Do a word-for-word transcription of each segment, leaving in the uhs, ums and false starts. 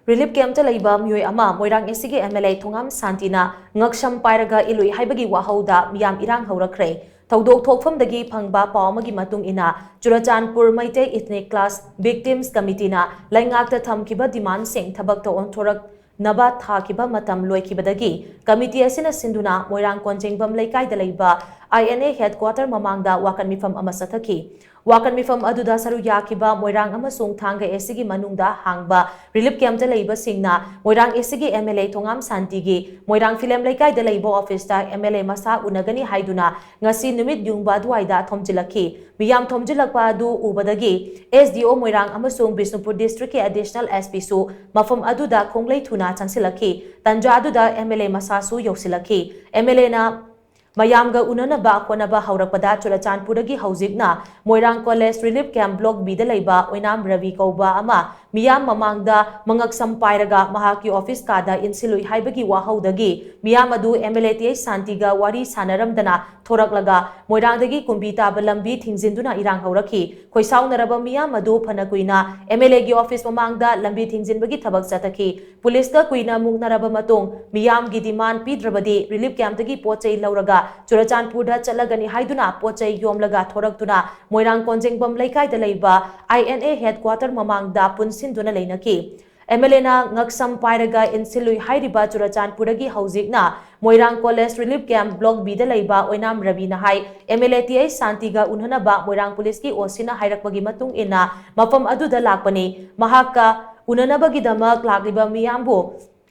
Relief ꯀꯦꯝꯞꯇ ꯂꯩꯕ ꯃꯤꯑꯣꯏ ꯑꯃ ꯃꯣꯏꯔꯥꯡ ꯑꯦꯁꯤꯒꯤ ꯑꯦꯝ ꯑꯦꯜ ꯑꯦ ꯊꯣꯉꯥꯝ ꯁꯥꯟꯇꯤꯅ ꯉꯛꯁꯝ ꯄꯥꯏꯔꯒ ꯏꯜꯂꯨꯏ ꯍꯥꯏꯕꯒꯤ ꯋꯥꯍꯧꯗ ꯃꯤꯌꯥꯝ ꯏꯔꯥꯡ ꯍꯧꯔꯛꯈ꯭ꯔꯦ꯫ ꯊꯧꯗꯣꯛ ꯊꯣꯛꯐꯝꯗꯒꯤ ꯐꯪꯕ ꯄꯥꯎ ꯑꯃꯒꯤ ꯃꯇꯨꯡ ꯏꯟꯅ, ꯆꯨꯔꯆꯥꯟꯄꯨꯔ ꯃꯩꯇꯩ ꯏꯊꯅꯤꯛ ꯀ꯭ꯂꯥꯁ ꯚꯤꯛꯇꯤꯝꯁ ꯀꯃꯤꯇꯤꯅ ꯂꯩꯉꯥꯛꯇ ꯊꯝꯈꯤꯕ ꯗꯤꯃꯥꯟꯁꯤꯡ ꯊꯕꯛꯇ ꯑꯣꯟꯊꯣꯔꯛꯅꯕ ꯊꯥꯈꯤꯕ ꯃꯇꯝ ꯂꯣꯏꯈꯤꯕꯗꯒꯤ ꯀꯃꯤꯇꯤ ꯑꯁꯤꯅ ꯁꯤꯟꯗꯨꯅ ꯃꯣꯏꯔꯥꯡ ꯀꯣꯟꯖꯦꯡꯕꯝ ꯂꯩꯀꯥꯏꯗ ꯂꯩꯕ ꯑꯥꯏ ꯑꯦꯟ ꯑꯦ ꯍꯦꯗꯀ꯭ꯋꯥꯇꯔ ꯃꯃꯥꯡꯗ ꯋꯥꯀꯠ ꯃꯤꯐꯝ ꯑꯃ ꯆꯠꯊꯈꯤ꯫ ꯋꯥꯀꯠ ꯃꯤꯐꯝ ꯑꯗꯨꯗ ꯁꯔꯨꯛ ꯌꯥꯈꯤꯕ ꯃꯣꯏꯔꯥꯡ ꯑꯃꯁꯨꯡ ꯊꯥꯡꯒ ꯑꯦꯁꯤꯒꯤ ꯃꯅꯨꯡꯗ ꯍꯥꯡꯕ ꯔꯤꯂꯤꯐ ꯀꯦꯝꯞꯇ ꯂꯩꯕꯁꯤꯡꯅ ꯃꯣꯏꯔꯥꯡ ꯑꯦꯁꯤꯒꯤ ꯑꯦꯝ ꯑꯦꯜ ꯑꯦ ꯊꯣꯉꯥꯝ ꯁꯥꯟꯇꯤꯒꯤ ꯃꯣꯏꯔꯥꯡ ꯐꯤꯂꯝ ꯂꯩꯀꯥꯏꯗ ꯂꯩꯕ ꯑꯣꯐꯤꯁꯇ ꯑꯦꯝ ꯑꯦꯜ ꯑꯦ ꯃꯁꯥ ꯎꯅꯒꯅꯤ ꯍꯥꯏꯗꯨꯅ ꯉꯁꯤ ꯅꯨꯃꯤꯠ ꯌꯨꯡꯕ ꯑꯗꯨꯋꯥꯏꯗ ꯊꯣꯝꯖꯤꯜꯂꯛꯈꯤ꯫ ꯃꯤꯌꯥꯝ ꯊꯣꯝꯖꯤꯜꯂꯛꯄ ꯑꯗꯨ ꯎꯕꯗꯒꯤ ꯑꯦꯁ ꯗꯤ ꯑꯣ ꯃꯣꯏꯔꯥꯡ ꯑꯃꯁꯨꯡ ꯕꯤꯁꯅꯨꯄꯨꯔ ꯗꯤꯁꯇ꯭ꯔꯤꯛꯀꯤ ꯑꯦꯗꯤꯁꯅꯦꯜ ꯑꯦꯁ ꯄꯤꯁꯨ ꯃꯐꯝ ꯑꯗꯨꯗ ꯈꯣꯡꯂꯩ ꯊꯨꯅ ꯆꯪꯁꯤꯜꯂꯛꯈꯤ꯫ ꯇꯟꯖꯥ ꯑꯗꯨꯗ ꯑꯦꯝ ꯑꯦꯜ ꯑꯦ ꯃꯁꯥꯁꯨ ꯌꯧꯁꯤꯜꯂꯛꯈꯤ꯫ ꯑꯦꯝ ꯑꯦꯜ ꯑꯦꯅ ꯃꯌꯥꯝꯒ ꯎꯅꯅꯕ ꯍꯣꯠꯅꯕ ꯍꯧꯔꯛꯄꯗ ꯆꯨꯔꯆꯥꯟꯄꯨꯔꯗꯒꯤ ꯍꯧꯖꯤꯛꯅ Moirang college relief camp block ꯕꯤꯗ ꯂꯩꯕ ꯑꯣꯏꯅꯥꯝ ꯔꯕꯤ ꯀꯧꯕ ꯑꯃ ꯃꯤꯌꯥꯝ ꯃꯃꯥꯡꯗ ꯃꯉꯛꯁꯝ ꯄꯥꯏꯔꯒ ꯃꯍꯥꯛꯀꯤ ꯑꯣꯐꯤꯁ ꯀꯥꯗ ꯏꯟꯁꯤꯜꯂꯨꯏ ꯍꯥꯏꯕꯒꯤ ꯋꯥꯍꯧꯗꯒꯤ ꯃꯤꯌꯥꯝ ꯑꯗꯨ M L A T H ꯁꯥꯟꯇꯤꯒ ꯋꯥꯔꯤ ꯁꯥꯟꯅꯔꯝꯗꯅ ꯊꯣꯔꯛꯂꯒ ꯃꯣꯏꯔꯥꯡꯗꯒꯤ ꯀꯨꯝꯕꯤ ꯇꯥꯕ ꯂꯝꯕꯤ ꯊꯤꯡꯖꯤꯟꯗꯨꯅ ꯏꯔꯥꯡ ꯍꯧꯔꯛꯈꯤ꯫ ꯈꯣꯏꯁꯥꯎꯅꯔꯕ ꯃꯤꯌꯥꯝ ꯑꯗꯨ ꯐꯅ ꯀꯨꯏꯅ ꯑꯦꯝ ꯑꯦꯜ ꯑꯦꯒꯤ ꯑꯣꯐꯤꯁ ꯃꯃꯥꯡꯗ ꯂꯝꯕꯤ ꯊꯤꯡꯖꯤꯟꯕꯒꯤ ꯊꯕꯛ ꯆꯠꯊꯈꯤ꯫ ꯄꯨꯂꯤꯁꯀ ꯀꯨꯏꯅ ꯃꯨꯛꯅꯔꯕ ꯃꯇꯨꯡ ꯃꯤꯌꯥꯝꯒꯤ ꯗꯤꯃꯥꯟ ꯄꯤꯗ꯭ꯔꯕꯗꯤ ꯔꯤꯂꯤꯐ ꯀꯦꯝꯞꯇꯒꯤ ꯄꯣꯠ ꯆꯩ ꯂꯧꯔꯒ ꯆꯨꯔꯆꯥꯟꯄꯨꯔꯗ ꯆꯠꯂꯒꯅꯤ ꯍꯥꯏꯗꯨꯅ ꯄꯣꯠ ꯆꯩ ꯌꯣꯝꯂꯒ ꯊꯣꯔꯛꯇꯨꯅ ꯃꯣꯏꯔꯥꯡ ꯀꯣꯟꯖꯦꯡꯕꯝ ꯂꯩꯀꯥꯏꯗ ꯂꯩꯕ ꯑꯥꯏ ꯑꯦꯟ ꯑꯦ ꯍꯦꯗꯀ꯭ꯋꯥꯇꯔ ꯃꯃꯥꯡꯗ ꯄꯨꯟꯁꯤꯟꯗꯨꯅ ꯂꯩꯅꯈꯤ꯫ ꯑꯦꯝ ꯑꯦꯜ ꯑꯦꯅ ꯉꯛꯁꯝ ꯄꯥꯏꯔꯒ ꯏꯟꯁꯤꯜꯂꯨꯏ ꯍꯥꯏꯔꯤꯕ ꯆꯨꯔꯆꯥꯟꯄꯨꯔꯗꯒꯤ ꯍꯧꯖꯤꯛꯅ Moirang college relief camp block ꯕꯤꯗ ꯂꯩꯕ ꯑꯣꯏꯅꯥꯝ ꯔꯕꯤꯅ ꯍꯥꯏ, M L A T H ꯁꯥꯟꯇꯤꯒ ꯎꯅꯅꯕ ꯃꯣꯏꯔꯥꯡ ꯄꯨꯂꯤꯁꯀꯤ ꯑꯣ ꯁꯤꯅ ꯍꯥꯏꯔꯛꯄꯒꯤ ꯃꯇꯨꯡ ꯏꯟꯅ ꯃꯐꯝ ꯑꯗꯨꯗ ꯂꯥꯛꯄꯅꯤ꯫ ꯃꯍꯥꯛꯀ ꯎꯅꯅꯕꯒꯤꯗꯃꯛ ꯂꯥꯛꯂꯤꯕ ꯃꯤꯌꯥꯝꯕꯨ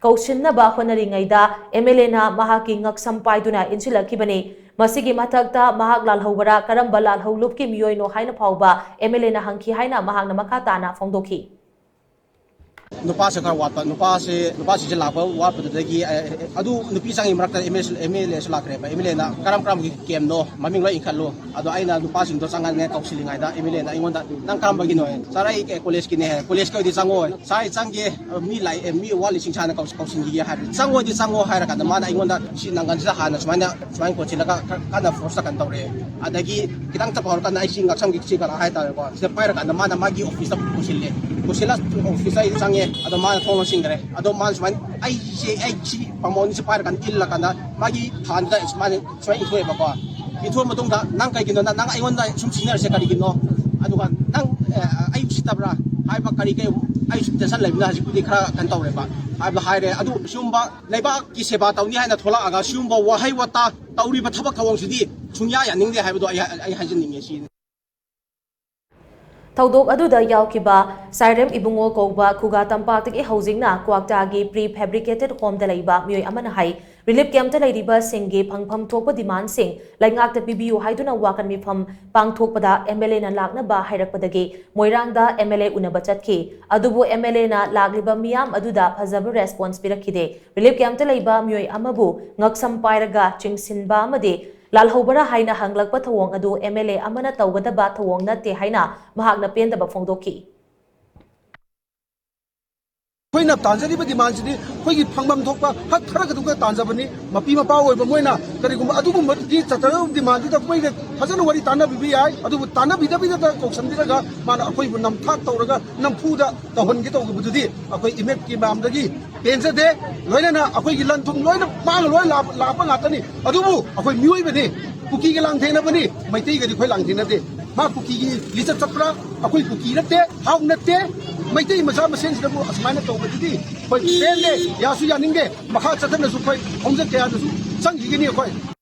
ꯀꯧꯁꯤꯟꯅꯕ ꯍꯣꯠꯅꯔꯤꯉꯩꯗ ꯑꯦꯝ ꯑꯦꯜ ꯑꯦꯅ ꯃꯍꯥꯛꯀꯤ ꯉꯛꯁꯝ ꯄꯥꯏꯗꯨꯅ ꯏꯟꯁꯤꯜꯂꯛꯈꯤꯕꯅꯤ꯫ ꯃꯁꯤꯒꯤ ꯃꯊꯛꯇ ꯃꯍꯥꯛ ꯂꯥꯜꯍꯧꯕꯔꯥ, ꯀꯔꯝꯕ ꯂꯥꯜꯍꯧꯂꯨꯞꯀꯤ ꯃꯤꯑꯣꯏꯅꯣ ꯍꯥꯏꯅ ꯐꯥꯎꯕ ꯑꯦꯝ ꯑꯦꯜ ꯑꯦꯅ ꯍꯪꯈꯤ ꯍꯥꯏꯅ ꯃꯍꯥꯛꯅ ꯃꯈꯥ ꯇꯥꯅ ꯐꯣꯡꯗꯣꯛꯈꯤ꯫ ꯅꯨꯄꯥꯁꯦ ꯈꯔ ꯋꯥꯠꯄ, ꯅꯨꯄꯥꯁꯦ, ꯅꯨꯄꯥꯁꯤꯡꯁꯦ ꯂꯥꯛꯄ ꯋꯥꯠꯄꯗꯨꯗꯒꯤ, ꯑꯦ, ꯑꯦ, ꯑꯗꯨ ꯅꯨꯄꯤ ꯆꯪꯉꯤ ꯃꯔꯛꯇ ꯑꯦꯝ ꯑꯦꯜ ꯑꯦꯁꯨ ꯂꯥꯛꯈ꯭ꯔꯦꯕ꯫ ꯑꯦꯝ ꯑꯦꯜ ꯑꯦꯅ ꯀꯔꯝ ꯀꯔꯝꯕꯒꯤ ꯀꯦꯝꯅꯣ, ꯃꯃꯤꯡ ꯂꯣꯏ ꯏꯟꯈꯠꯂꯨ꯫ ꯑꯗꯣ ꯑꯩꯅ ꯅꯨꯄꯥꯁꯤꯡꯗꯣ ꯆꯪꯍꯟꯉꯦ ꯀꯧꯁꯤꯜꯂꯤꯉꯩꯗ ꯑꯦꯝ ꯑꯦꯜ ꯑꯦꯅ ꯑꯩꯉꯣꯟꯗ, "ꯅꯪ ꯀꯔꯝꯕꯒꯤꯅꯣ?" "ꯁꯥꯔ, ꯑꯩ ꯀꯣꯂꯦꯖꯀꯤꯅꯦ" ꯍꯥꯏ꯫ "ꯀꯣꯂꯦꯖꯀꯤ ꯑꯣꯏꯗꯤ ꯆꯪꯉꯣ" ꯍꯥꯏ꯫ "ꯁꯥꯔ, ꯑꯩ ꯆꯪꯒꯦ, ꯃꯤ ꯂꯥꯛꯑꯦ, ꯃꯤ ꯋꯥꯠꯂꯤ, ꯁꯤꯡꯁꯥꯅ ꯀꯧꯁꯤ-, ꯀꯧꯁꯤꯟꯈꯤꯒꯦ" ꯍꯥꯏꯔꯦ꯫ "ꯆꯪꯉꯣꯗꯤ ꯆꯪꯉꯣ" ꯍꯥꯏꯔꯀꯥꯟꯗ ꯃꯥꯅ ꯑꯩꯉꯣꯟꯗ ꯁꯤ ꯅꯪꯒꯟꯁꯤꯗ ꯍꯥꯟꯅ ꯁꯨꯃꯥꯏꯅ, ꯁꯨꯃꯥꯏꯅ ꯀꯣꯟꯁꯤꯜꯂꯒ ꯈꯔ ꯀꯟꯅ ꯐꯣꯔꯁꯇ ꯀꯩꯅꯣ ꯇꯧꯔꯛꯑꯦ꯫ ꯑꯗꯒꯤ ꯈꯤꯇꯪ ꯆꯠꯄ ꯍꯧꯔꯀꯥꯟꯗ ꯑꯩ ꯁꯤ ꯉꯛꯁꯝꯒꯤ ꯁꯤ ꯀꯩꯅꯣ ꯍꯥꯏꯇꯥꯔꯦꯀꯣ, ꯁꯤꯗ ꯄꯥꯏꯔꯀꯥꯟꯗ ꯃꯥꯅ ꯃꯥꯒꯤ ꯑꯣꯐꯤꯁꯇ ꯄꯨꯁꯤꯜꯂꯦ꯫ ꯀꯣꯟꯁꯨꯂꯦꯠ ꯑꯣꯐꯤꯁꯇ ꯑꯩ ꯆꯪꯉꯦ꯫ ꯑꯗꯣ ꯃꯥꯅ ꯊꯣꯡ ꯂꯣꯟꯁꯤꯟꯈ꯭ꯔꯦ꯫ ꯑꯗꯣ ꯃꯥꯅ ꯁꯨꯃꯥꯏꯅ ꯑꯩꯁꯦ, ꯑꯩ ꯁꯤ ꯄꯥꯃꯣꯟꯁꯦ ꯄꯥꯏꯔꯀꯥꯟꯗ ꯏꯜꯂꯀꯥꯟꯗ ꯃꯥꯒꯤ ꯊꯥꯟꯗ ꯁꯨꯃꯥꯏꯅ, ꯁꯨꯃꯥꯏꯅ ꯏꯊꯣꯛꯑꯦꯕꯀꯣ꯫ ꯏꯊꯣꯛꯑ ꯃꯇꯨꯡꯗ, "ꯅꯪ ꯀꯩꯒꯤꯅꯣ? ꯅꯪ, ꯅꯪ ꯑꯩꯉꯣꯟꯗ ꯁꯨꯝ ꯁꯤꯟꯅꯔꯤꯁꯦ ꯀꯔꯤꯒꯤꯅꯣ? ꯑꯗꯨꯒ ꯅꯪ, ꯑꯦ, ꯑꯩ ꯎꯁꯤꯠꯇꯕ꯭ꯔꯥ?" ꯍꯥꯏꯕ, "ꯀꯔꯤ, ꯀꯩ, ꯑꯩ ꯁꯨꯝ ꯇꯦꯟꯁꯟ ꯂꯩꯕꯅ ꯍꯧꯖꯤꯛꯄꯨꯗꯤ ꯈꯔ ꯀꯩꯅꯣ ꯇꯧꯔꯦꯕ" ꯍꯥꯏꯕ ꯍꯥꯏꯔꯦ꯫ ꯑꯗꯨ ꯁꯤꯒꯨꯝꯕ ꯂꯩꯕꯥꯛꯀꯤ ꯁꯦꯕꯥ ꯇꯧꯅꯤ ꯍꯥꯏꯅ ꯊꯣꯛꯂꯛꯑꯒ ꯁꯤꯒꯨꯝꯕ ꯋꯥꯍꯩ ꯋꯥꯇꯥ ꯇꯧꯔꯤꯕ ꯊꯕꯛ ꯊꯧꯑꯣꯡꯁꯤꯗꯤ ꯁꯨꯡꯌꯥ ꯌꯥꯅꯤꯡꯗꯦ ꯍꯥꯏꯕꯗꯣ ꯑꯩ, ꯑꯩ ꯍꯥꯏꯖꯅꯤꯡꯉꯦ꯫ ꯁꯤꯅꯤ꯫ ꯊꯧꯗꯣꯛ ꯑꯗꯨꯗ ꯌꯥꯎꯈꯤꯕ ꯁꯥꯏꯔꯦꯝ ꯏꯕꯨꯡꯉꯣ ꯀꯧꯕ ꯈꯨꯒꯥ ꯇꯝꯄꯥꯛꯇꯒꯤ ꯍꯧꯖꯤꯛꯅ ꯀ꯭ꯋꯥꯛꯇꯥꯒꯤ ꯄ꯭ꯔꯤ ꯐꯦꯕ꯭ꯔꯤꯀꯦꯇꯦꯠ ꯍꯣꯝꯗ ꯂꯩꯕ ꯃꯤꯑꯣꯏ ꯑꯃꯅ ꯍꯥꯏ, ꯔꯤꯂꯤꯐ ꯀꯦꯝꯞꯇ ꯂꯩꯔꯤꯕꯁꯤꯡꯒꯤ ꯐꯪꯐꯝ ꯊꯣꯛꯄ ꯗꯤꯃꯥꯟꯁꯤꯡ ꯂꯩꯉꯥꯛꯇ ꯄꯤꯕꯤꯌꯨ ꯍꯥꯏꯗꯨꯅ ꯋꯥꯀꯟ ꯃꯤꯐꯝ ꯄꯥꯡꯊꯣꯛꯄꯗ ꯑꯦꯝ ꯑꯦꯜ ꯑꯦꯅ ꯂꯥꯛꯅꯕ ꯍꯥꯏꯔꯛꯄꯗꯒꯤ ꯃꯣꯏꯔꯥꯡꯗ ꯑꯦꯝ ꯑꯦꯜ ꯑꯦ ꯎꯅꯕ ꯆꯠꯈꯤ꯫ ꯑꯗꯨꯕꯨ ꯑꯦꯝ ꯑꯦꯜ ꯑꯦꯅ ꯂꯥꯛꯂꯤꯕ ꯃꯤꯌꯥꯝ ꯑꯗꯨꯗ ꯐꯖꯕ ꯔꯦꯁꯄꯣꯟꯁ ꯄꯤꯔꯛꯈꯤꯗꯦ꯫ ꯔꯤꯂꯤꯐ ꯀꯦꯝꯞꯇ ꯂꯩꯕ ꯃꯤꯑꯣꯏ ꯑꯃꯕꯨ ꯉꯛꯁꯝ ꯄꯥꯏꯔꯒ ꯆꯤꯡꯁꯤꯟꯕ ꯑꯃꯗꯤ ꯂꯥꯜꯍꯧꯕꯔꯥ ꯍꯥꯏꯅ ꯍꯪꯂꯛꯄ ꯊꯧꯑꯣꯡ ꯑꯗꯨ ꯑꯦꯝ ꯑꯦꯜ ꯑꯦ ꯑꯃꯅ ꯇꯧꯒꯗꯕ ꯊꯧꯑꯣꯡ ꯅꯠꯇꯦ ꯍꯥꯏꯅ ꯃꯍꯥꯛꯅ ꯄꯦꯟꯗꯕ ꯐꯣꯡꯗꯣꯛꯈꯤ꯫ ꯑꯩꯈꯣꯏꯅ ꯇꯥꯟꯖꯔꯤꯕ ꯗꯤꯃꯥꯟꯁꯤꯗꯤ ꯑꯩꯈꯣꯏꯒꯤ ꯐꯪꯐꯝ ꯊꯣꯛꯄ ꯍꯛ ꯈꯔ ꯈꯛꯇꯪꯒ ꯇꯥꯟꯖꯕꯅꯤ꯫ ꯃꯄꯤ ꯃꯄꯥ ꯑꯣꯏꯕ ꯃꯣꯏꯅ ꯀꯔꯤꯒꯨꯝꯕ ꯑꯗꯨꯒꯨꯝꯕꯒꯤ ꯆꯠꯆꯔꯕ ꯗꯤꯃꯥꯟꯗꯨꯗ ꯑꯩꯈꯣꯏꯅ ꯐꯖꯅ ꯋꯥꯔꯤ ꯇꯥꯟꯅꯕꯤꯕ ꯌꯥꯏ, ꯑꯗꯨꯕꯨ ꯇꯥꯟꯅꯕꯤꯗꯕꯤꯗ ꯀꯧꯁꯟꯕꯤꯔꯒ ꯃꯥꯅ ꯑꯩꯈꯣꯏꯕꯨ ꯅꯝꯊꯥꯛ ꯇꯧꯔꯒ ꯅꯝꯐꯨꯗ ꯇꯧꯍꯟꯒꯦ ꯇꯧꯕꯗꯨꯗꯤ ꯑꯩꯈꯣꯏ ꯏꯃꯦꯠꯀꯤ ꯃꯌꯥꯝꯗꯒꯤ ꯄꯦꯟꯖꯗꯦ꯫ ꯂꯣꯏꯅꯅ ꯑꯩꯈꯣꯏꯒꯤ ꯂꯟ ꯊꯨꯝ ꯂꯣꯏꯅ ꯃꯥꯡꯉ ꯂꯣꯏ ꯂꯥꯛꯄ ꯂꯥꯛꯄ ꯉꯥꯛꯇꯅꯤ꯫ ꯑꯗꯨꯕꯨ ꯑꯩꯈꯣꯏ ꯃꯤꯑꯣꯏꯕꯅꯤ, ꯀꯨꯀꯤꯒ ꯂꯥꯡꯊꯦꯡꯅꯕꯅꯤ, ꯃꯩꯇꯩꯒꯗꯤ ꯑꯩꯈꯣꯏ ꯂꯥꯡꯊꯦꯡꯅꯗꯦ꯫ ꯃꯥ ꯀꯨꯀꯤꯒꯤ ꯂꯤꯆꯠ ꯆꯠꯄ꯭ꯔꯥ? ꯑꯩꯈꯣꯏ ꯀꯨꯀꯤ ꯅꯠꯇꯦ, ꯍꯥꯎ ꯅꯠꯇꯦ, ꯃꯩꯇꯩ ꯃꯆꯥ ꯃꯁꯦꯟꯁꯤꯗꯕꯨ ꯑꯁꯨꯃꯥꯏꯅ ꯇꯧꯕꯗꯨꯗꯤ ꯑꯩꯈꯣꯏ ꯄꯦꯟꯗꯦ, ꯌꯥꯁꯨ ꯌꯥꯅꯤꯡꯗꯦ꯫ ꯃꯈꯥ ꯆꯠꯊꯅꯁꯨ ꯑꯩꯈꯣꯏ ꯈꯣꯡꯖꯪ ꯀꯌꯥꯗꯁꯨ ꯆꯪꯈꯤꯒꯅꯤ ꯑꯩꯈꯣꯏ꯫